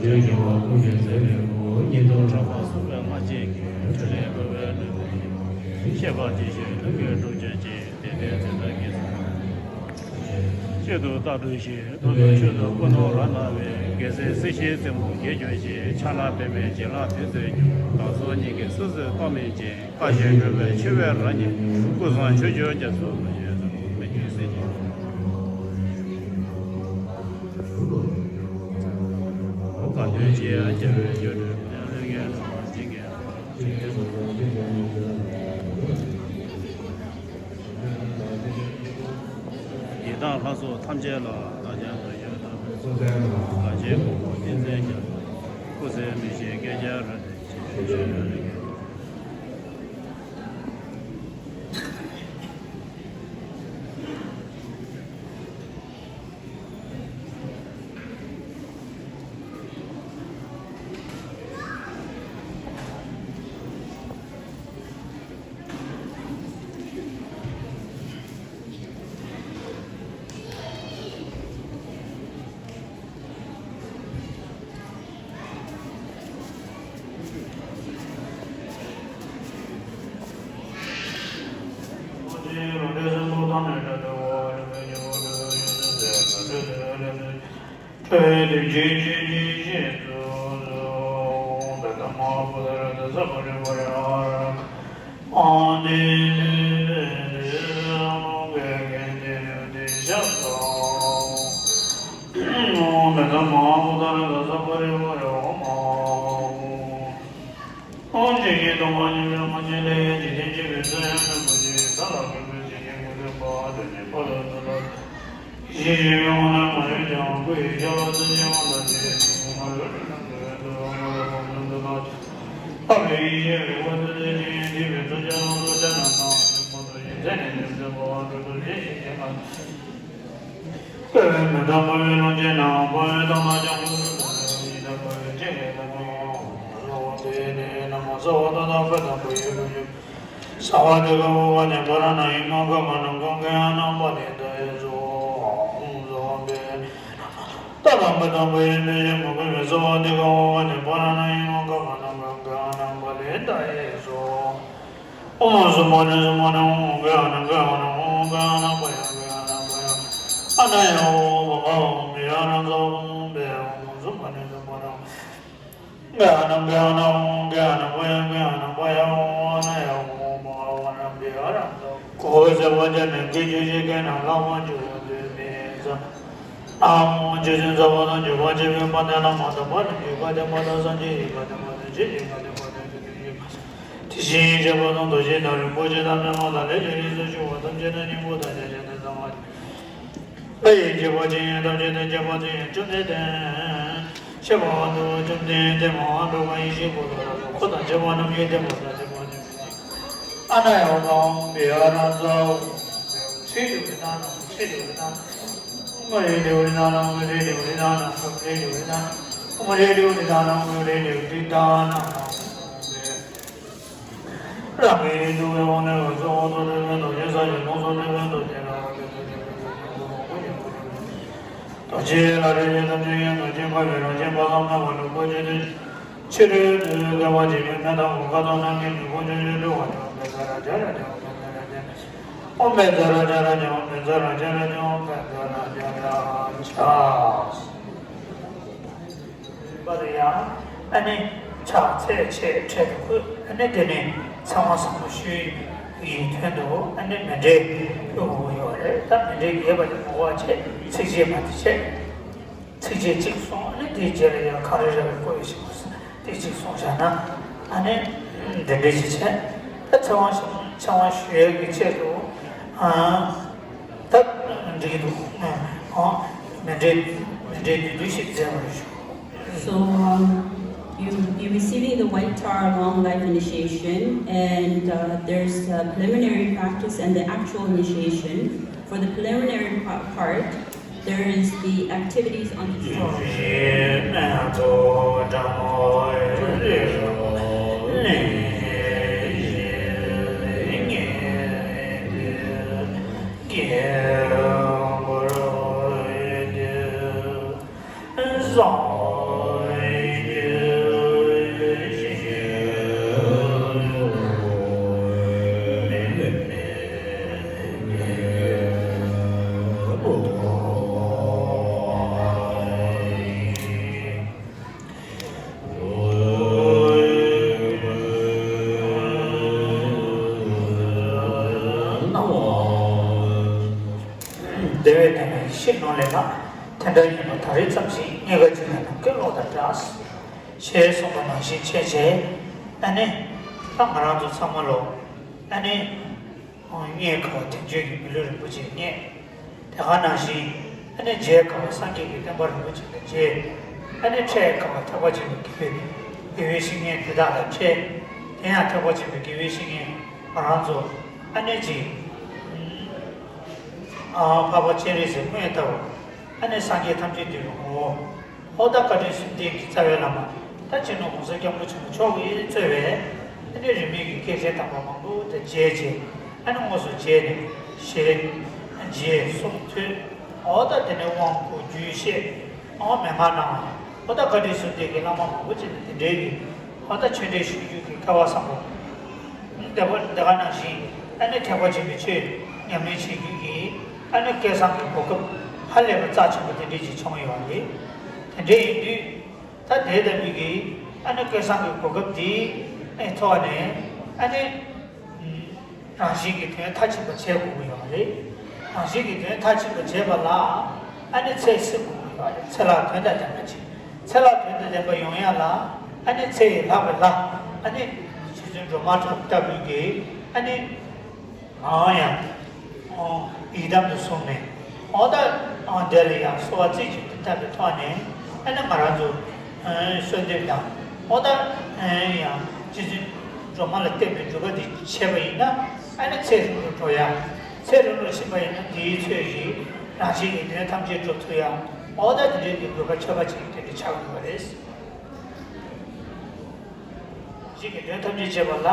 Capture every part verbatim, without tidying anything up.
ཆོས་སྐྱོང་བ་ཀུན་གྱི་མཛད་པའི་སྐུ། གཉིས་སྟོང་རབ་འབར་གསུངས་པའི་སྔ་ཕྱི་གི། འཕྲིན་ལས་འཁོར་བའི་ལུས་རྟེན་ཡིན་པ་ཡི། ཤེས་པ་ཇི་བཞིན་ལྷུན་གྱིས་གྲུབ་བྱ་ཅིག་དེ་ལྟའི་ཚེ་ཐར་གྱི་གསུང་། གཅིག་ཏུ་རྟ་སྒྲུག་ཤིང་ཐོག་ཏུ་ཆོས་དང་ཀུན་སློང་རབ་སྣང་བའི། རྒྱལ་སྲས་སྲིད་ཞིའི་རྩེ་མོ་བརྒྱད་ཀྱང་ཞི། ཕྱག་ན་པདྨས་བྱིན་རླབས་དུས་མཚོན་གྱི། བདག་སོགས་སྙིང་གའི་སུ་གསོད་གཏོང་མེད་ཅིང་། བཀའ་བཞིན་སྒྲུབ་པའི་ཆེ་བའི་རང་ཉིད། ཀུན་བཟང་ཆོས་སྐྱོང་རྒྱ་མཚོ་མ་ཡིན་ཟེར། མི་བསྐྱོད་སྲིད་ཀྱི་གང་འདུལ་ཅི་ཡང་རྒྱལ་བའི་ཡུལ་དུ། ལྷན་ལྷན་ངེས་འགྲོ་བ་འཇིག་གི་རང་། ཡི་དམ་ལྷ་ཚོགས་ཐམས་ཅད་ལ། བདག་ཀྱང་འདུ་ཡི་དམ་པའི་ཚོགས་མཚན་ལ། བདག་གཅིག་པུ་ཏིང་འཛིན་རྒྱ། སྐུ་ཚེ་མི་ཤིགས་བསྐལ་བརྒྱར་རིང་། ཨོཾ་ཆོས་དབྱིངས་སྟོང་པ་ཉིད་ཀྱི་མ་ཎི་ལས། འཇིག་རྟེན་མཁྱེན་པའི་གསུང་དབྱངས་རྣོན་པོ་ཆེ། བདག་ལ་ཕན་པའི་ཆོས་ཀྱི་འཁོར་ལོ་བསྐོར། དོན་གཉིས་ཕ་རོལ་ཏུ་ཕྱིན། ཡེ་ཤེས་ཀྱི་ངོ་ལ་མ་ལུས་ཀྱང་། སྐུ་ཡི་ཞབས་ལ་བརྟན་ཅིང་དབང་དང་བཅས། ཐུན་མོང་མ་ལུས་རབ་ཏུ་ཕན་པའི་དོན་ལ་ཕོག་ཐུན་དུ་ལ། ལྷག་པའི་ཡེ་ཤེས་རིག་པ་ཐུགས་རྗེ་ཅན། བསྡུས་པའི་ཚུལ་གྱིས་ལོངས་སུ་སྤྱད་ན་སྣང་བ་ཆེན་པོ་མཐོང་ཞིང་། ཚེ་ནི་རྒྱུན་མཐུན་འཕོ་བ་འགྲོ་དོན་ཤེས་ཤིང་བྱེད་པ། བསྐལ་པའི་མེ་ལྟར་འབར་བའི་ཀློང་ཆེན་ན། འཕོ་བའི་མཐའ་དག་ཀྱང་ཀུན་ཏུ་མཐོང་ནས། ཡི་དམ་དཔའ་བོས་སྤྱན་གྱིས་བསླངས་པ་ཡང་། ལྷ་དབང་དེ་ནི་ནམ་མཁའ་ས་འོག་མཐའ་དག་པའི་དང་པོ་ཡོད་པའི་ཡུལ། ས་བ་ཏི་ཀ་ཝ་ནས་པ་ར་ན་ཡི་མ་ག་ག་ན་ག་ག་ཡ་ན་པ་ལི་ཏ་ཡེ་སྭཱ་ཧཱ། ཨོཾ་ས་བ་པའི་མཐའ་དག་པའི་དང་པོ་ཡོད་པའི་ཡུལ། མ་གི་མེ་ས་བ་ཏི་ཀ་ཝ་ནས་པ་ར་ན་ཡི་མ་ག་ག་ན་ག་ག་ཡ་ན་པ་ལི་ཏ་ཡེ་སྭཱ་ཧཱ། ཨོཾ་སུ་པ་ཎི་སུ་པ་ཎི། ཨོཾ་ག་ཡ་ན་ག་ཡ་ན། ཨོཾ་ག་ཡ་ན་པ་ཡ་ག་ཡ་ན་པ་ཡ། ཨ་ན་ཡ་ཧོ་བ་ག་ཧོ་བི་ཧ་ར་ཛ་ཧོ་བེ། ཨོཾ་སུ་པ་ཎི་སུ་པ་ཎི། ག་ཡ་ན་ག་ཡ་ན། ཨོཾ་ག་ཡ་ན་པ་ཡ་ག་ཡ་ན་པ་ཡ། ཨོཾ་ཨ་ན་ཡ་ཧོ་བ་ག་ཧོ་ན་བི་ཧ་ར་ཛ་ཧོ། གོ་བས་ཟད་པར་བྱ་ནས། སྐད་ཅིག་གཅིག་གིས་ནི། ལྷག་མ་བཅུ་པོ་སྡུད་མི་བྱ། ཨོཾ་ཆོས་སྲིད་རྩ་བ་དང་། འཇུག་པ་བཅས་པའི་དཔལ་ལྡན་ལྷ་མ་དང་། དཔལ་ལྡན་ཡུལ་ག་དེ་མ་དང་། སངས་རྒྱས་ཡུལ་ག་དེ་མ་དང་། ཆོས་ཀྱི་ག་དེ་མ་དང་། དེ་དེ་ཡི་ག་དེ་བཞིན་གཤེགས་པ་དང་རྡོ་རྗེ་དང་། རིན་པོ་ཆེ་དང་པདྨ་དང་། ལས་ཀྱི་རིགས་སུ་ཆུང་བ་ཐམས་ཅད་དང་། སྙིང་པོ་དང་། བརྒྱ་བྱིན་དང་། གསང་བ་ལྷ་ཡི་བྱེ་བ་ཅན། ཐམས་ཅད་དང་ཁྱད་པར་ཅན། བཅོམ་ལྡན་འདས་ཤེས་པ་ཨ་ནུ། བཅོམ་ལྡན་འདས་མ་འོངས་འགྲོ་བ་ཡེ་ཤེས་སྐུ་ལ་སོགས་འཁོར་དང་བཅས་པ་རྣམས་ཀྱི་བསྟན་པ་དང་། བསྟན་པ་ནི་ཨ་ན་ཡ་ཧོ་ཏ་ཧོ་བི་ཧ་ར་ཛ་ཧོ། ཚིག་དེ་བི་ན་ན་ཚིག་དེ་བི་ན་ན། ཨོཾ་རེ་ཏི་ཝི་ན་ན། ཨོཾ་རེ་ཏི་ཝི་ན་ན། ཨོཾ་རེ་ཏི་ཝི་ན་ན། ཨོཾ་རེ་ཏི་ཝི་ན་ན། ཨོཾ་རེ་ཏི་ཝི་ན་ན། རང་གི་ཡུལ་དུ་བའི་དབང་ནི་འོད་གསལ་དབང་ཕྱུག་ལྷུན་པོའི་རྡོ་རྗེ་ས་གཞི། ལོངས་སུ་སྤྲུལ་པའི་རྡོ་རྗེ་ལ། རྡོ་རྗེ་ལ་རིགས་ཀྱི་ཐམས་ཅད་ཀྱི་ངོ་བོ་ཉིད་ཀྱི་ཕྱིར། ཕྱི་རོལ་དུ་བསྐལ་པ་འཇིག་པའི་མེ་དང་། འོད་དཀར་ཚོགས་རྣམས་ཀྱིས་ནི། ཁ་དོག་ནག་པོའི་མེ་འཁོར་ཆུང་ཆུང་བསྒྲུབ་པ་ཡང་། བཛྲ་ཛྙཱ་ར་ཛྙཱ་ར་ཛྙཱ། ཨོཾ་བཛྲ་ཛྙཱ་ར་ཛྙཱ། ཨོཾ་བཛྲ་ཛྙཱ་ར་ཛྙཱ། ཨོཾ་བཛྲ་ཛྙཱ་ར་ཛྙཱ། ཨོཾ་བཛྲ་ཛྙཱ་ར་ཛྙཱ། པ་དེ་ཡང་ཨ་ནི་ཕྱག་འཚལ་བྱས་འཕྲལ་དུ་བཀོད། ཨ་ནི་དེ་ནས་ཚེ་དབང་བཟང་པོ་ཞུ་ཡི་དོན་དུ་ཨ་ནི་མཎྜལ་ཕུལ་དགོས་ཡོད་རེད། ད་མཎྜལ་རྒྱས་པ་དེ་ངོ་བ་བྱས། ཚིགས་བཅད་མ་དེ་བྱས། ཚིགས་བཅད་གཅིག་གསུངས། ཨ་ནི་དེའི་རྗེས་ལ་ཡང་གངས་རི་ར་བས་བསྐོར་བའི་ཞིང་པོ་དེ་གཅིག་གསུངས་བཞག་ན། ཨ་ནི་འདི་འདྲ་ཞིག་བྱས། ད་ཚེ་དབང་ཚེ་དབང་ཞུ་ཡས་ཀྱི་ཆེད་དུ། ཨ། ད་འགྲིག་གི་འདུག་ཨ། མཎྜལ་མཎྜལ་བདུན་བདུན་ཞིག་མཛད་པར་ཞུ། So, um, you, you're receiving the white tar long life initiation, and uh, there's a preliminary practice and the actual initiation. For the preliminary pa- part, there is the activities on the floor. འདྲ་ཡིན་པ་ད་རེས་ཙམ་ཞིག་རྙེད་དཀའ་ཅིག་ལ་ནམ་མཁའི་གློག་དང་འདྲ། ཞེས་གསུངས་པ་ནང་བཞིན་བྱས་རྗེས་ཨ་ནི་ད་ང་རང་ཚོ་ཚང་མ་ལོ་ཨ་ནི་རྙེད་དཀའ་བ་དལ་འབྱོར་གྱི་མི་ལུས་རིན་པོ་ཆེ་རྙེད། དེ་ག་ནང་བཞིན་ཨ་ནི་མཇལ་དཀའ་བ་སངས་རྒྱས་ཀྱི་བསྟན་པ་རིན་པོ་ཆེ་དང་མཇལ། ཨ་ནི་འཕྲད་དཀའ་བ་ཐེག་པ་ཆེན་པོའི་དགེ་བའི་དགེ་བའི་བཤེས་གཉེན་དེ་དག་ལ་འཕྲད། དེ་ཡང་ཐེག་པ་ཆེན་པོའི་དགེ་བའི་བཤེས་གཉེན་ང་རང་ཚོ་ཨ་ནི་ཅིག་ཨ་འཕགས་པ་སྤྱན་རས་གཟིགས་སྔོན་ལྟ་བུ། ཨ་ནི་སངས་རྒྱས་ཐམས་ཅད་འདུས་པའི་ངོ་བོ། ཨོ་ད་བཀའ་དྲིན་གསུམ་ལྡན་གྱི་རྩ་བའི་བླ་མ། ད་སྤྱི་ནོར་༸གོང་ས་༸སྐྱབས་མགོན་ཆེན་པོ་མཆོག་གིས་གཙོས་པའི་ཨ་ནི་རིས་མེད་ཀྱི་སྐྱེས་ཆེན་དམ་པ་མང་པོ་དང་མཇལ་རྗེས་ཨ་ནི་དངོས་སུ་མཇལ་ནས་ཞལ་མཇལ་གསུང་ཐོས། ཨོ་ད་དེ་ནས་དབང་བསྐུར་རྒྱུད་བཤད། ཨོ་མན་ངག་གནང་བ། ཨོ་ད་བཀའ་དྲིན་གསུམ་ལྡན་གྱི་བླ་མ་མང་པོ་ཅིག་ནས་དེ་འདྲའི་གི་ཨོ་ད་ཆོས་འབྲེལ་ཞུ་རྒྱུ་གི་སྐལ་བ་བཟང་པོ། དེ་བ་དེ་ག་ནང་བཞིན་ཨ་ནི་ཐེག་པ་ཆེན་པོའི་ཆོས་ཉམས་ལེན་བྱེད་རྒྱུ་གི་ཨ་ནི་སྐལ་བཟང་གི་གོ་སྐབས་ཧ་ལས་པ་རྩ་ཆེན་པོ་དེ་འདྲའི་ཅིག་བྱུང་ཡོད་པ་རེད། དེ་འདྲའི་ཡིན་དུས་ད་དེ་ལྟ་བུའི་གི་ཨ་ནི་སྐལ་བཟང་གི་གོ་སྐབས་དེའི་ཨ་ནི་ཐོག་ནས་ཨ་ནི་རང་བཞིན་གྱི་དོན་མཐར་ཕྱིན་པ་བྱེད་དགོས་ཀྱི་ཡོད་རེད། རང་བཞིན་གྱི་དོན་མཐར་ཕྱིན་པ་བྱེད་པ་ལ་ཨ་ནི་ཚེ་སྲིང་དགོས་ཀྱི་ཡོད་རེད། ཚེ་ལྷག་དོན་དང་ལྡན་པ་བྱེད། ཚེ་ལྷག་དོན་དང་ལྡན་པ་ཡོང་ཡ་ལ་ཨ་ནི་ཚེ་ཡི་ལྷག་པའི་ལྷ་ཨ་ནི་རྗེ་བཙུན་སྒྲོལ་མ་ལྟ་བུའི་གི་ཨ་ནི་ཨང་ཡང་ཨང་ཡི་དམ་དུ་བཟུང་ནས་ཨོ་ད་ཨང་དེ་ལ་ཡང་གསོལ་བ་རྩེ་གཅིག་ཏུ་བཏབ་པའི་ཐོག་ནས་ཨ་ནི་ང་རང་ཚོ་གསོལ་འདེབས་དང་ཨོ་ད་ཡང་རྗེ་བཙུན་སྒྲོལ་མ་ལ་བརྟེན་པའི་སྒྲུབ་པ་འདི་བྱས་པ་ཡིན་ན་ཨ་ནི་ཚེ་རིང་རུ་འགྲོ་ཡ། ཚེ་རིང་རུ་ཕྱིན་པ་ཡིན་ན་དེའི་ཚོད་ཀྱིས་རང་བཞིན་གྱི་དོན་ཐམས་ཅད་འགྲུབ་ཐུབ་ཡ། ཨོ་ད་དེ་འདྲའི་གི་དགོས་པ་ཁྱད་པར་ཅན་དེ་འདྲ་ཆགས་ཡོད་པ་རེད། གཅིག་གི་དོན་ཐམས་ཅད་བྱེད་པ་ལ་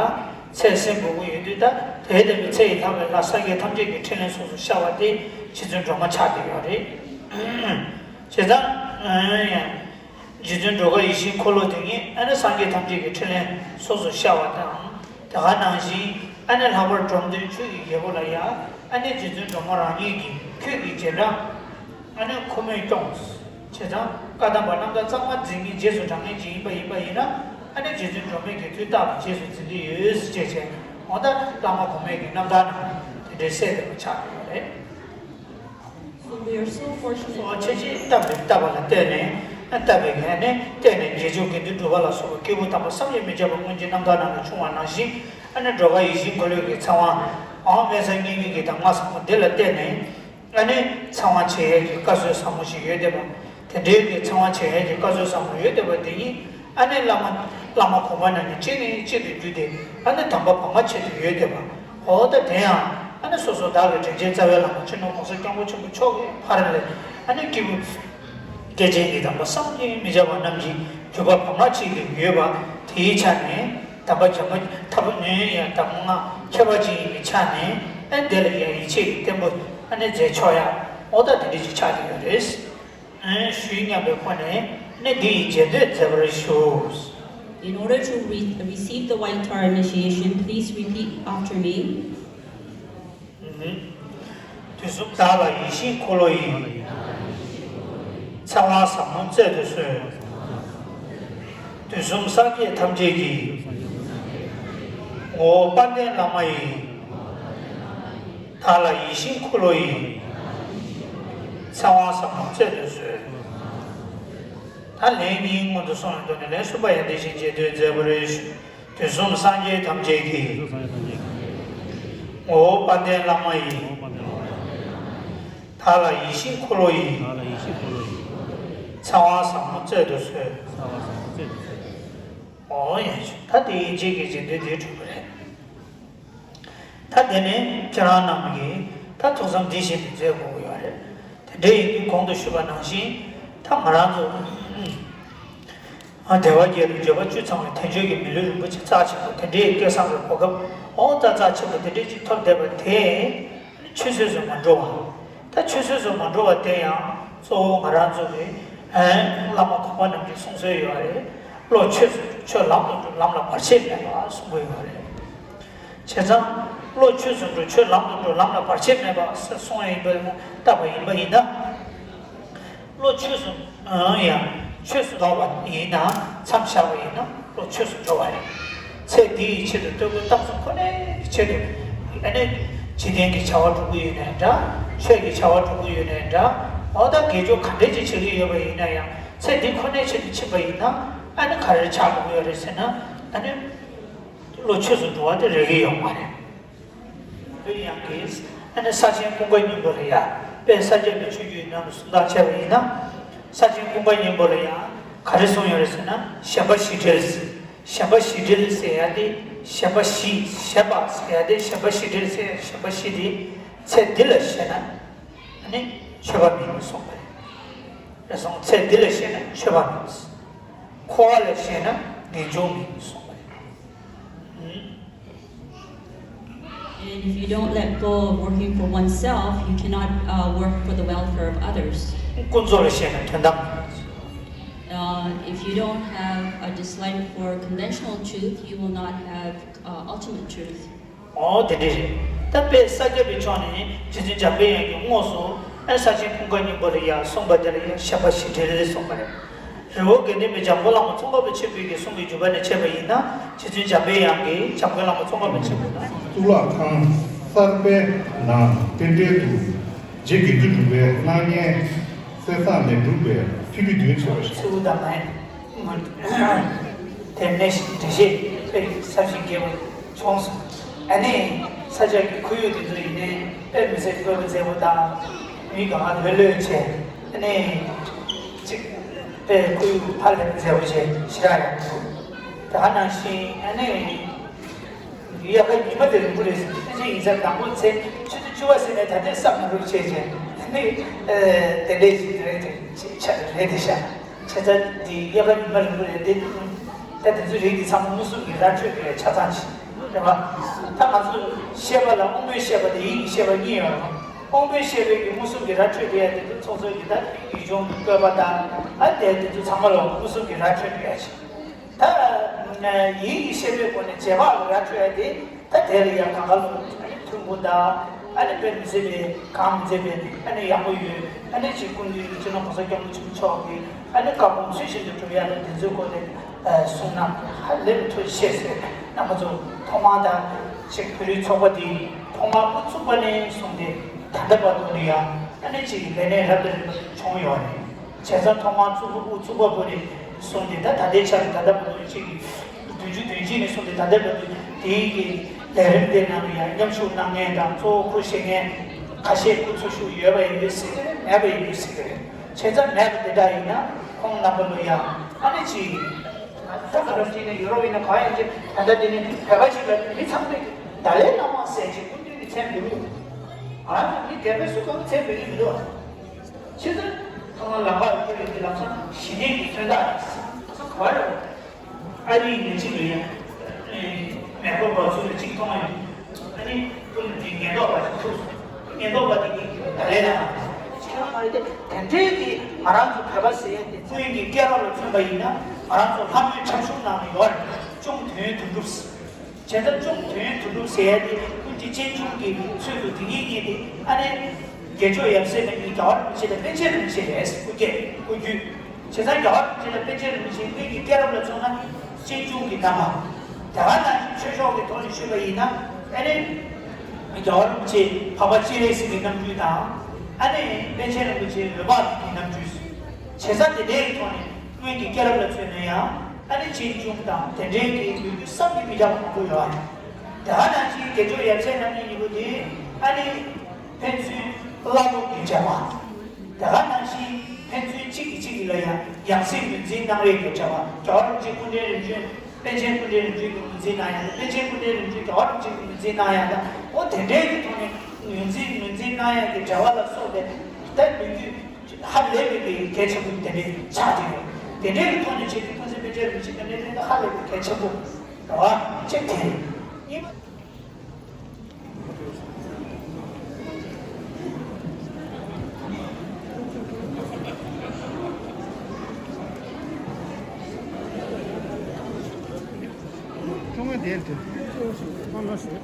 ཚེ་སྲིང་དགོས་ཀྱི་ཡོད་དུས་ད་དེའི་ལྟ་བུའི་ཚེ་ཡི་ལྷག་པའི་ལྷ་སངས་རྒྱས་ཐམས་ཅད་ཀྱི་ཕྲིན་ལས་སོ་སོར་ཤར་བ་དེ་རྗེ་བཙུན་སྒྲོལ་མ་ཆགས་བསྡད་ཡོད་རེད། བྱས་ཙང་ཡང་རྗེ་བཙུན་སྒྲོལ་དཀར་ཡིད་བཞིན་འཁོར་ལོ་དེ་ཉིད་ཨ་ནི་སངས་རྒྱས་ཐམས་ཅད་ཀྱི་ཕྲིན་ལས་སོ་སོར་ཤར་བ་དང་དེ་ག་ནང་བཞིན་ཨ་ནི་ལྷག་པར་འབྲོམ་སྟོན་ཆོས་ཀྱི་རྒྱལ་པོ་ལ་ཡང་ཨ་ནི་རྗེ་བཙུན་སྒྲོལ་མ་རང་ཉིད་ཀྱིས་ཁྱོད་ཀྱི་རྗེས་འབྲང་ཨ་ནི་ཁོ་མོས་སྐྱོངས། བྱས་ཙང་བཀའ་གདམས་པ་རྣམ་ཐར་གཙང་མ་འཛིན་མཁན་རྗེས་སུ་འབྲང་མཁན་ཅིག་ཡིན་པ་ཡིན་པ་ཡིན་ན་ཨ་ནི་རྗེ་བཙུན་སྒྲོལ་མའི་གི་ཐུགས་རྟག་ཏུ་རྗེས་སུ་འཛིན་གྱི་ཡོད་ཟེར་བྱས་བྱས་འོ་ད་བླ་མ་གོང་མའི་གི་རྣམ་ཐར་ནང་དེ་འདྲའི་གསལ་བསྡད་པ་ཆགས་ཡོད་རེད། So we are so fortunate. ཨོ་ཁྱེད་ཀྱིས་བཏབ་པའི་བཏབ་པ་ལ་བརྟེན་ནས་ཨ་བཏབ་པའི་ངས་ནི་བརྟེན་ནས་དགེ་སྦྱོར་དགེ་འདུན་གྲུབ་པ་ལ་སོགས་པ་སྐྱེས་བུ་དམ་པ་བསམ་གྱིས་མི་ཁྱབ་པ་སྔོན་གྱི་རྣམ་ཐར་ནང་ལ་བྱུང་བ་ནང་བཞིན་ཨ་ནི་སྒྲོལ་དཀར་ཡིད་བཞིན་འཁོར་ལོའི་གི་ཚེ་དབང་ཨང་སྨན་གསར་རྙིང་མའི་གི་གདམས་ངག་ཟབ་མོ་འདི་ལ་བརྟེན་ནས། ཨ་ནི་ཚེ་དབང་བྱེད་ཡས་ཀྱི་བཀའ་སྲོལ་ཟབ་མོ་ཞིག་ཡོད་བསྡད་པ། དེ་འདྲའི་གི་ཚེ་དབང་བྱེད་ཡས་ཀྱི་བཀའ་སྲོལ་ཟབ་མོ་ཡོད་བསྡད་པ་དེ་ཉིད་ཨ་ནི་བླ་མ་བླ་མ་གོང་མ་རྣམས་ནས་གཅིག་ནས་གཅིག་ཏུ་བརྒྱུད་དེ་ཨ་ནི་དམ་པ་བར་མ་ཆད་དུ་ཡོད་བསྡད་པ། འོ་ད་དེ་ཡང་ཨ་ནི་སོ་སོ་བདག་གི་དྲིན་ཅན་རྩ་བའི་བླ་མ་སྤྱི་ནོར་༸གོང་ས་༸སྐྱབས་མགོན་ཆེན་པོ་མཆོག་གི་ཕ་རོལ་ལས་ཨ་ནི་སྐྱེས་བུ་སྐྱེས་ཆེན་གྱི་དམ་པ་བསམ་གྱིས་མི་ཁྱབ་པ་རྣམས་ཀྱི་བརྒྱུད་པ་བར་མ་ཆད་དུ་ཡོད་པ་དེའི་ཆ་ནས། དམ་པ་བྱམས་པ་ཐབས་ནུས་ཡང་དམ་ངག་ཁྱད་པར་ཅན་ཡིན་པའི་ཆ་ནས་ཨ་དེ་ལ་ཡང་ཡིད་ཆེས་ཀྱི་བརྟན་པོ་ཨ་ནི་མཛད་ཆོག་ཡ་འོ་ད་དེ་འདྲ་ཅིག་ཆགས་ཀྱི་ཡོད་རེད། ཨ་ཞུས་སྙམ་པའི་སྒོ་ནས་ཨ་ནི་འདི་ཡི་རྗེས་ཟློས་མཛད་པར་ཞུ། In order to re- receive the White Tar initiation, please repeat after me. དུས་གསུམ་བདག་ལ་ཡིད་བཞིན་འཁོར་ལོ་ཡི། ཚེ་དབང་ཟབ་མོ་སྩལ་དུ་གསོལ། དུས་གསུམ་སངས་རྒྱས་ཐམས་ཅད་ཀྱི། ངོ་བོ་དཔལ་ལྡན་བླ་མ་ཡི། བདག་ལ་ཡིད་བཞིན་འཁོར་ལོ་ཡི། ཚེ་དབང་ཟབ་མོ་སྩལ་དུ་གསོལ། ད་ལན་གཉིས་སྔོན་དུ་སོང་བའི་ཐོག་ནས་ལན་གསུམ་པ་ཡང་དེ་བཞིན་རྗེས་ཟློས་མཛད་པར་ཞུ། དུས་གསུམ་སངས་རྒྱས་ཐམས་ཅད་ཀྱི། ངོ་བོ་དཔལ་ལྡན་བླ་མ་ཡི། བདག་ལ་ཡིད་བཞིན་འཁོར་ལོ་ཡི། ཚེ་དབང་ཟབ་མོ་སྩལ་དུ་གསོལ། འོ་ཡ་ད་དེ་ཡིན་གཅིག་གི་རྗེས་ཟློས་དེ་གྲུབ་པ་རེད། ད་དེ་ནས་ཁྱེད་རང་རྣམས་ཀྱིས་ད་ཐུགས་བསམ་འདི་བཞིན་དུ་མཛད་དགོས་ཀྱི་ཡོད་རེད། དེ་འདྲ་ཡིན་དུས་གོང་དུ་ཞུས་པ་ནང་བཞིན་ད་ང་རང་ཚོ་ཨ་དལ་བ་བརྒྱད་དང་འབྱོར་པ་བཅུ་ཚང་བའི་དལ་འབྱོར་གྱི་མི་ལུས་རིན་པོ་ཆེ་རྩ་ཆེན་པོ་དེ་འདྲའི་སྐལ་བཟང་གི་གོ་སྐབས་འོ་ད་རྩ་ཆེན་པོ་དེ་འདྲའི་ཅིག་ཐོབ་བསྡད་པ་དེ་ཆུད་ཟོས་སུ་མ་འགྲོ་བ། ད་ཆུད་ཟོས་སུ་མ་འགྲོ་བ་དེ་ཡང་གཙོ་བོ་ང་རང་ཚོ་གི་ཨ་བླ་མ་གོང་མ་རྣམས་ཀྱིས་གསུངས་སྲོལ་ཡོད་རེད། བློ་ཆོས་སུ་འགྲོ་ཆོས་ལམ་དུ་འགྲོ་ལམ་ལ་བར་ཆད་མེད་པ་གསུང་གི་ཡོད་རེད། བྱས་ཙང་བློ་ཆོས་སུ་འགྲོ་ཆོས་ལམ་དུ་འགྲོ་ལམ་ལ་བར་ཆད་མེད་པ་ཟེར་གསུངས་ཡིན་པ་བཏབ་པ་ཡིན་པ་ཡིན་ན། བློ་ཆོས་སུ་ཡང་ཆོས་སུ་འགྲོ་བ་ཡིན་ན་མཚམས་བཞག་པ་ཡིན་ན་བློ་ཆོས་སུ་འགྲོ་བ་རེད། ཚེ་འདི་ཡི་ཆེད་དུ་བསྟོད་བཀུར་གཏམ་གསུམ་ཁོ་ནའི་ཆེད་དུ་ཨ་ནི་འཇིག་རྟེན་གྱི་བྱ་བ་སྒྲུབ་ཀྱི་ཡོད་ནའི་འདྲ། ཆོས་ཀྱི་བྱ་བ་སྒྲུབ་ཀྱི་ཡོད་ནའི་འདྲ། འོ་ད་དགེ་སྦྱོར་ག་འདྲས་ཅིག་བྱེད་ཀྱི་ཡོད་པ་ཡིན་ན་ཡང་ཚེ་འདི་ཁོ་ནའི་ཆེད་དུ་ཕྱིན་པ་ཡིན་ན་ཨ་ནི་ག་རེ་ཆགས་དགོས་ཀྱི་ཡོད་རེད་ཟེར་ན། ཨ་ནི་བློ་ཆོས་སུ་འགྲོ་བ་དེ་རེག་གི་ཡོད་མ་རེད། ལྷོད་ཡངས་ཀྱིས་ཨ་ནི་ས་ཆེན་ཀུན་དགའ་སྙིང་པོ་ལ་ཡང་དཔལ་ས་སྐྱ་པའི་ཆོས་བརྒྱུད་ནང་དུ་གསུང་སྟངས་བྱས་པ་ཡིན་ན། ས་ཆེན་ཀུན་དགའ་སྙིང་པོ་ལ་ཡང་ག་རེ་གསུངས་ཡོད་རེད་ཟེར་ན། ཞེན་པ་ཞི་བྲལ། ཞེན་པ་ཞི་བྲལ་ཟེར་ཡ་དེ་ཞེན་པ་ཞི་ཞེན་པ་ཟེར་ཡ་དེ་ཞེན་པ་ཞི་བྲལ་ཟེར་ཡ་ཞེན་པ་ཞི་དེ་ཚེ་འདི་ལ་ཞེན་ན་ཨ་ནི་ཆོས་པ་མིན་གསུངས་པ་རེད། རེད་སོང་། ཚེ་འདི་ལ་ཞེན་ན་ཆོས་པ་མིན། འཁོར་བ་ལ་ཞེན་ན་ངེས་འབྱུང་མིན་གསུངས་པ་རེད། ཨུམ། And if you don't let go of working for oneself, you cannot uh, work for the welfare of others. ཀུན་རྫོབ་ལ་ཞེན་ན་དོན་དམ། Uh, if you don't have a dislike for conventional truth, you will not have uh, ultimate truth. ཨོ་དེ་འདྲ་རེད། ད་དཔལ་ས་སྐྱ་པའི་ཕྱོགས་ནས་རྗེ་བཙུན་འཇམ་དཔལ་དབྱངས་ཀྱིས་དངོས་སུ་ཨ་ས་ཆེན་ཀུན་དགའ་སྙིང་པོ་ལ་ཡང་གསུངས་པ་དེ་ལ་ཡང་ཞེན་པ་ཞི་བྲལ་གསུངས་པ་རེད། རི་བོ་དགེ་ལྡན་པའི་འཇམ་མགོན་བླ་མ་ཙོང་ཁ་པ་ཆེན་པོའི་གི་གསུང་གི་འཇུག་པ་ནས་འཆད་པ་ཡིན་ན་རྗེ་བཙུན་འཇམ་དཔལ་དབྱངས་ཀྱིས་འཇམ་མགོན་བླ་མ་ཙོང་ཁ་པ་ཆེན་པོ་ལ། གཙུག་ལག་ཁང་གསར་པའི་ནང་རྟེན་འབྲེལ་དུ་རྗེ་དགེ་ཚུལ་གྲུབ་པའི་སྣང་བརྙན་གསེར་ཟངས་ལས་གྲུབ་པའི་ཐིག་ལེ་བདུན་འཚོལ་བ་ཞིག་ཚུལ་དང་མ་དེ་ནས་འགྲེལ་བཤད་དཔེ་ཟབ་ཞིང་རྒྱས་པ་བྱུང་སོང་། ཨ་ནི་ས་ཆ་གི་ཁོར་ཡུག་དེ་ཚོ་ཡིན་ནའི་དཔེ་མི་སྲིད་སྤྲོ་པོ་མཛེས་པོ་དང་མི་གང་ག་ལྷོད་ལྷོད་བྱས། ཨ་ནི་གཅིག་དཔེ་ཁོར་ཡུག་ཧ་ལས་པའི་མཛེས་པོ་བྱས་ཞེ་དྲག་ཡག་འདུག་དེ་ག་ནང་བཞིན་ཨ་ནི་དབྱར་ཁ་ཉི་མ་དེ་རིང་པོ་རེད་ཟེར། ཕལ་ཆེར་ཡིན་ཚད་དང་པོ་ཚེས་ཆུ་ཚོད་བཅུ་པ་ཟིན་ནས་ད་ལྟའི་སྐབས་ནང་རུབ་བྱས་བྱས་ནི་དེ་འདྲས་ཞིག་རེད་དེ་ཆ་རེད་དེ་ཤ། བྱས་ཙང་འདི་དབྱར་ཁ་ཉི་མ་རིང་པོ་རེད་དེ། ད་དེ་ཚོའི་རིགས་འདི་ཚང་མ་མངོན་སུམ་གྱི་ར་འཕྲོད་དེ་ཆ་ཚང་ཞིག་རེད་བ། ད་ང་ཚོ་བཤད་པ་ལ་དབང་པོའི་བཤད་པ་དེ་ཡིད་ཀྱི་བཤད་པ་གཉིས་ཡོད་རེད། དབང་པོའི་བཤད་པའི་གི་མངོན་སུམ་གྱི་ར་འཕྲོད་དེ་ཡ་དེ་ཚོ་ཚོགས་གཙོ་གི་ད་ཡུལ་ལྗོངས་ཀྱི་བཀོད་པ་དང་ཨ་དེ་དེ་ཚོ་ཚང་མ་ལ་མངོན་སུམ་གྱི་ར་འཕྲོད་དེ་ཡ་ཞིག་ད་ཡིད་ཀྱི་ཤེས་པའི་སྒོ་ནས་རྗེས་དཔག་ལ་ར་འཕྲོད་ཡ་དེ་ད་དེ་ལ་ཡང་གང་ག་ལ་ཐུན་མོང་དང་ཨ་ནི་དཔེ་མི་སྲིད་པའི་གང་མི་མཛད་པའི་ཨ་ནི་ཡག་པོ་ཡོད། ཨ་ནི་ཅིག་སྐུ་མདུན་གྱི་སྤྱི་ནོར་༸གོང་ས་༸སྐྱབས་མགོན་ཆེན་པོ་མཆོག་གིས་ཨ་ནི་བཀའ་དགོངས་ཚུལ་བཞིན་དུ་སྒྲུབ་ཡ་ལ་དེ་ཚོའི་སྐོར་ལ་གསུང་གནང་ཧ་ལས་པའི་ཐུགས་རྗེ་ཆེ་ཟེར། རྣམ་པ་ཚོ་ཐོག་མར་ད་ཅིག་བོད་རིགས་ཚོགས་པ་འདི་ཐོག་མར་དབུ་བཙུགས་པ་ནས་བཟུང་སྟེ་ད་ལྟ་བར་དུ་ལ་ཡང་ཨ་ནི་ཅིག་ལས་གནས་རབ་དང་རིམ་པ་བྱུང་ཡོད་རེད། བྱས་ཙང་ཐོག་མར་བཙུགས་པ་དབུ་བཙུགས་པ་བོ་ནས་བཟུང་སྟེ་ད་ད་ལྟའི་ཆར་ད་ལྟ་བར་དུ་གཅིག་གིས་བདུན་ཅུ་དོན་གཅིག་ནས་བཟུང་སྟེ་ད་ལྟ་བར་དུ་དེའི་གི་ལས་རིམ་དེ་ནང་ལ་ཡང་མཉམ་ཞུགས་གནང་མཁན་དང་གཙོ་བོ་སྐུ་གཤེགས་མཁན་ཁ་ཤས་སྐུ་འཚོ་བཞུགས་ཡོད་པ་ཡིན་དུས་སྲིད་ཀྱི་རེད། མེད་པ་ཡིན་དུས་སྲིད་ཀྱི་རེད། བྱས་ཙང་མེད་པ་དེ་འདྲ་ཡིན་ན་ཁོང་རྣམ་པ་ལ་ཡང་ཨ་ནི་ཅིག་ད་ག་རེ་བྱས་ནས་ཡོ་རོབ་ཡིན་ན་གང་ཡིན་ཅིག་ད་ལྟ་དེ་ནི་བོད་པ་ཞིག་ལ་མི་ཚང་མས་ཏཱ་ལའི་བླ་མ་ཟེར་ཅིག་སྐུ་མདུན་གྱི་མཚན་འབོད་ཀྱི་འདུག་ཨ་མི་སྒེར་པའི་སུ་གང་མཚན་འབོད་ཀྱི་མི་འདུག་བྱས་ཙང་ཐོག་མར་ལམ་ཁ་ལ་སྐྱོད་ཡོང་དུས་ལམ་སང་ཞི་བདེ་ཡི་མཚོན་རྟགས་ཡིན་ཟེར་ག་རེ་རེད། ཨ་རིའི་ཉེ་ཆེ་ལ་ཡང་མེ་འཁོར་བ་ཚོ་ལ་གཅིག་མཐོང་ཡོང་། ཨ་ནི་ཀུན་གྱིས་ཉེན་རྟོག་པ་ཞིག་ཐུག་སོང་། ཉེན་རྟོག་པ་དེ་གིས་ད་ལན་ལ་ཁྱེད་རང་མ་རེད་དེ། དེ་འདྲའི་གི་ང་རང་ཚོ་བོད་པ་ཟེར་ཡ་དེ་ཀུན་གྱི་སྐྱེས་རབས་ལ་མཚོན་པ་ཡིན་ན་ང་རང་ཚོ་ལྷ་མོའི་འཁྲབ་གཞུང་ནང་ལ་ཡོད་རེད། གཅུང་དོན་ཡོད་དོན་གྲུབ་ཟེར། བྱས་ཙང་གཅུང་དོན་ཡོད་དོན་གྲུབ་ཟེར་ཡ་དེ་ཀུན་གྱི་གཅེན་གཅུང་གི་ཚུལ་དུ་དེ་ཉིད་ཉིད་དེ་ཨ་ནི་དགེ་ཕྱོགས་ཡབ་སྲས་རྣམས་ཀྱིས་རྒྱལ་བ་རིན་པོ་ཆེ་དང་པཎ་ཆེན་རིན་པོ་ཆེ་རེད། སྐུ་སྐྱེ་སྐུ་རྒྱུད། བྱས་ཙང་རྒྱལ་བ་རིན་པོ་ཆེ་དང་པཎ་ཆེན་རིན་པོ་ཆེ་ཀུན་གྱི་སྐྱེས་རབས་ལ་མཚོན་ན་གཅེན་གཅུང་གི་རྣམ་པ། དེ་ག་ནང་བཞིན་ཆོས་ཕྱོགས་ཀྱི་ཐོག་ནས་ཞུས་པ་ཡིན་ན་ཨ་ནི་རྒྱལ་བ་རིན་པོ་ཆེ་འཕགས་པ་སྤྱན་རས་གཟིགས་ཀྱི་རྣམ་སྤྲུལ་དང་ཨ་ནི་པཎ་ཆེན་རིན་པོ་ཆེ་འོད་དཔག་མེད་ཀྱི་རྣམ་སྤྲུལ། བྱས་ཙང་དེ་འདྲའི་ཐོག་ནས་སྔོན་གྱི་སྐྱེས་རབས་ལ་མཚོན་ན་ཡང་ཨ་ནི་གཅེན་གཅུང་དང་དེ་འདྲའི་གི་ལོ་རྒྱུས་བསམ་གྱིས་མི་ཁྱབ་པ་མང་པོ་ཡོད་ཨ། དེ་ག་ནང་བཞིན་དགེ་ཕྱོགས་ཡབ་སྲས་རྣམ་གཉིས་གཉིས་པོ་དེ་ཨ་ནི་ཕན་ཚུན་བླ་སློབ་ཀྱི་འབྲེལ་བ། དེ་ག་ནང་བཞིན་ཕན་ཚུན་གཅིག་གིས་གཅིག་གི་ལ་ཡང་ཡང་སྲིད་ངོས་འཛིན་གནང་རེས་ཀྱི་འབྲེལ་བ། རྒྱལ་བ་རིན་པོ་ཆེ་སྐུ་ཕྲེང་རིམ་བྱོན་པཎ་ཆེན་སྐུ་ཕྲེང་རིམ་བྱོན་གྱི་ངོས་འཛིན་གནང་ཡ་དང་པཎ་ཆེན་སྐུ་ཕྲེང་རིམ་བྱོན་རྒྱལ་བ་རིན་པོ་ཆེ་གི་ངོས་འཛིན་གནང་ཡ་དང་འོ་དེ་འདྲའི་གི་ཐོག་ནས་ངོས་འཛིན་ངོས་འཛིན་གནང་ཡ་གི་འབྲེལ་བ་ལ་སོགས་པའི་ད་ལོ་རྒྱུས་ཧ་ལས་པའི་གི་གལ་ཆེན་པོ་དེ་འདྲའི་ཆགས་ཀྱི་ཡོད། དེ་འདྲའི་གི་ཐོག་ནས་བྱས་ཏེ་ཀུན་གཟིགས་པཎ་ཆེན་རིན་པོ་ཆེ་གི་གནད་དོན་དེ་ཧ་ལས་པའི་གལ་ཆེན་པོ་རེད་བ། གཅིག་དེ་རེད། གཉིས་པ། ཁྱོད་ངའི་དེར་དེ། ཨ་ལ་ཞུ།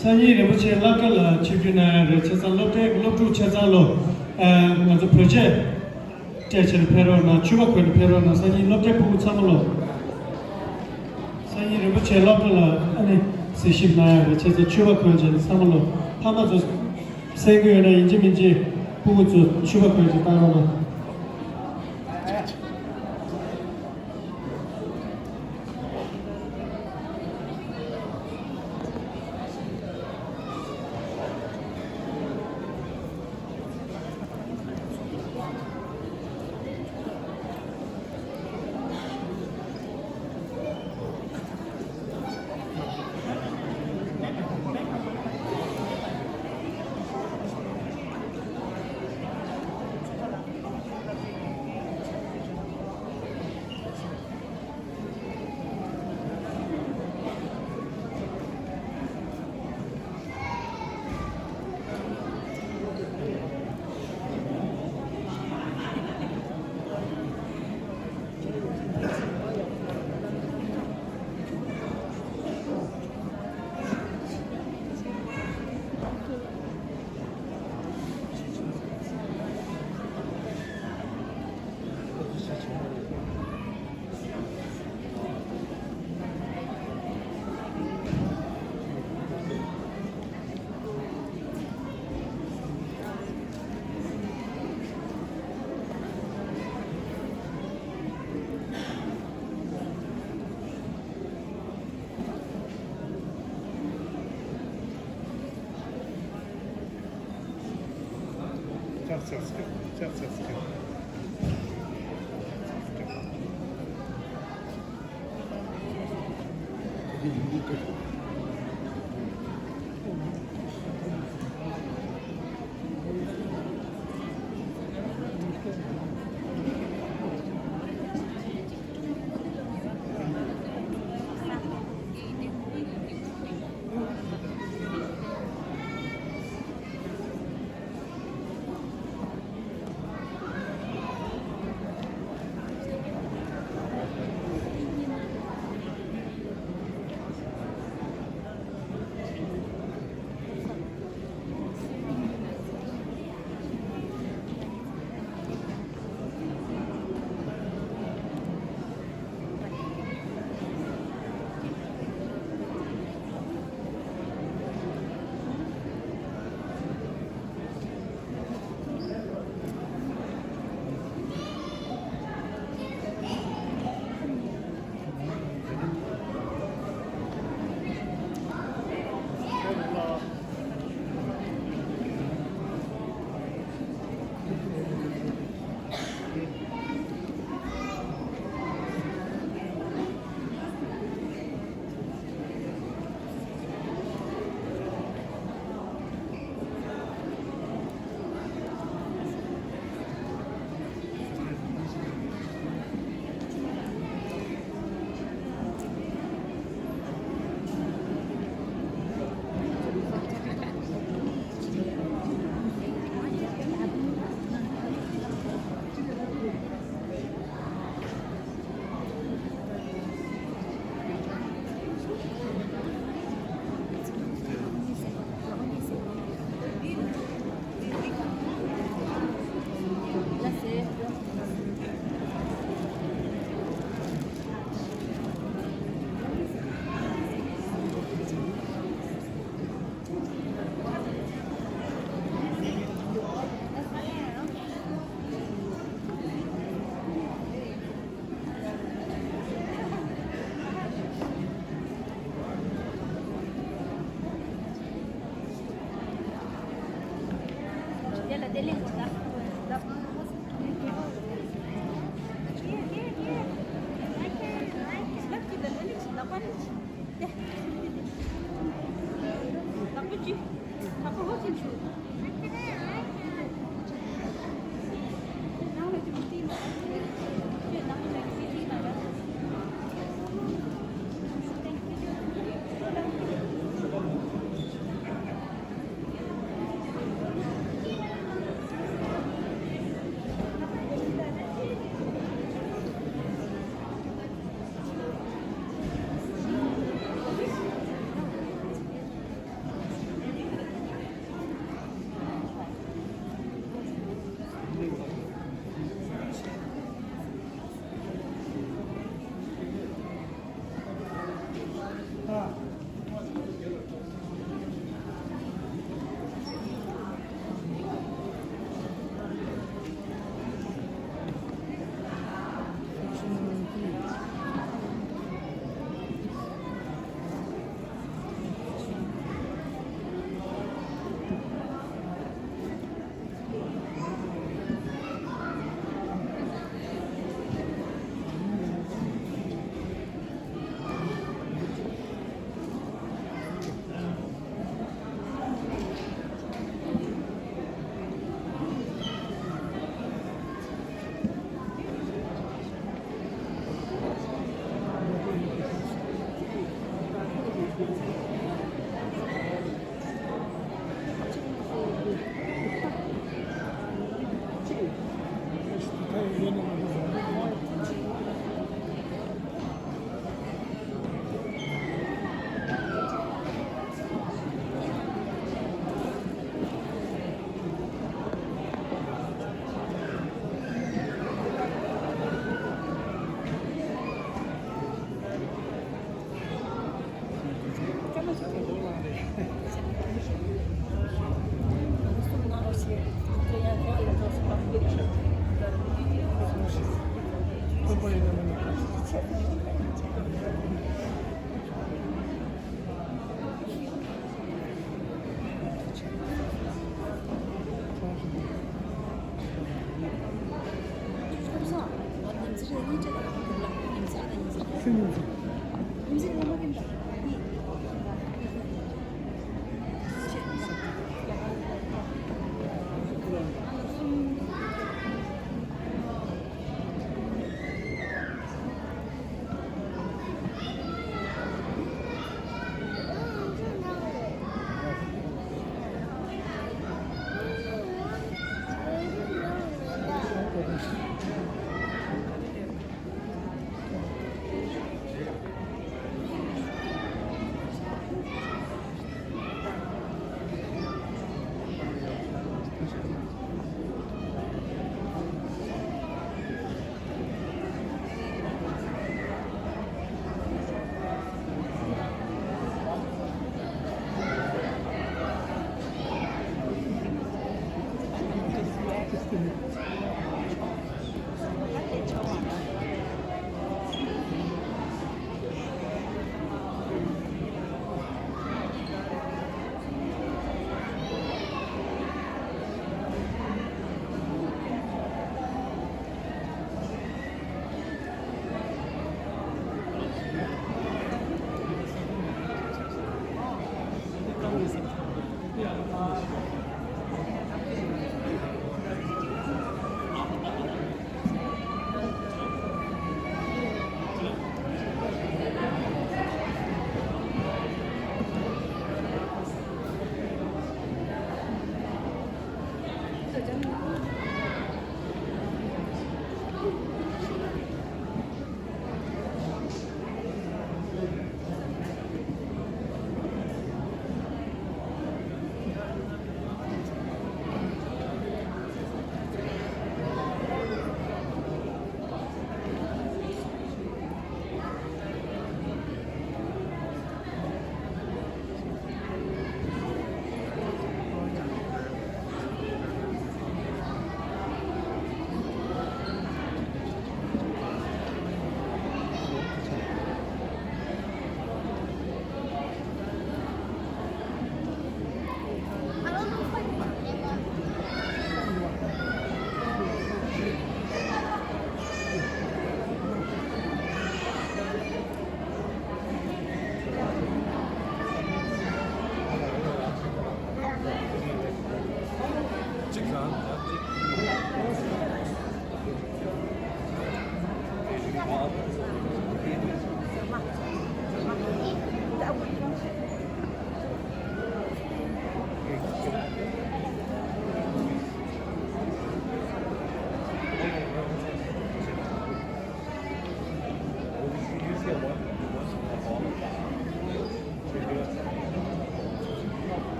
སངས་རྒྱས་རིན་པོ་ཆེའི་སློབ་གྲྭ་ལ་ཆིབས་བསྒྱུར་གནང་ཡ་རེད། བྱས་ཙང་སློབ་གྲྭའི་སློབ་ཕྲུག་ཆ་ཚང་ལོ། ཨ། ང་ཚོ་བོད་ཆས་སྤྲད་ཕྱིར་ཕེབས་རོགས་གནང་། མཆོད་པ་འབུལ་ནས་ཕེབས་རོགས་གནང་། སངས་རྒྱས་སློབ་གྲྭའི་ཕྲུ་གུ་ཚང་མ་ལོ། སངས་རྒྱས་རིན་པོ་ཆེའི་སློབ་གྲྭ་ལ་ཨ་ནི་གཟིགས་ཞིབ་གནང་ཡ་རེད། བྱས་ཙང་མཆོད་པ་འབུལ་བྱས་ནས་ཚང་མ་ལོ། ཕ་མ་ཚོ་གསན་གྱི་ཡོད་ན་ཡིན་གཅིག་མིན་གཅིག་ཕྲུ་གུ་ཚོ་མཆོད་པ་འབུལ་བྱས་བཏང་རོགས་གནང་།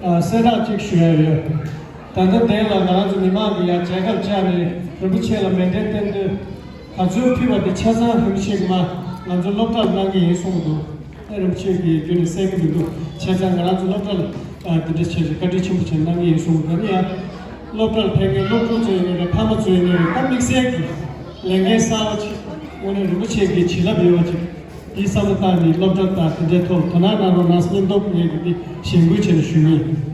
གསལ་བསྒྲགས་གཅིག་ཞུ་ཡ་ཡོད། ད་ལྟ་དེ་ལ་ང་རང་ཚོ་མི་མང་གི་ཡ་མཇལ་ཁ་བཅར་ནས་རིན་པོ་ཆེ་ལ་མཎྜལ་སྟོན་དུས་ག་ཚོད་ཕུལ་བ་དེ་ཆ་ཚང་རིན་པོ་ཆེ་གི་མ་ང་ཚོ་སློབ་གྲྭར་གནང་གི་ཡིན་གསུངས་འདུག་ཨ་རིན་པོ་ཆེ་གིས་རྒྱུན་ནས་གསལ་གི་མི་འདུག་བྱས་ཙང་ང་རང་ཚོ་སློབ་གྲྭར་དེ་འདྲ་བྱས་ཤིག་བཀའ་དྲིན་ཆེན་པོ་བྱས་གནང་གི་ཡིན་གསུངས་འདུག་ཨ་ནི་ཡ་སློབ་གྲྭར་ཕེབས་མཁན་སློབ་ཕྲུག་ཚོ་ཡིན་ནའི་རེད། ཕ་མ་ཚོ་ཡིན་ནའི་རེད། ད་དམིགས་བསལ་གྱི་ལས་འགན་གསར་བ་ཅིག་དངོས་གནས་རིན་པོ་ཆེ་གི་བྱིན་རླབས་ཡོད་པ་ཅིག་དེའི་བསམ་བློ་བཏང་ནས་སློབ་གྲྭ་དང་དེ་འདྲའི་ཐོག་དོ་སྣང་གནང་རོགས་གནང་སྙིང་སྟོབས་ངས་དེ་ཞེན་སྐུལ་བྱས་ནས་ཞུ་ངེས་ཡིན།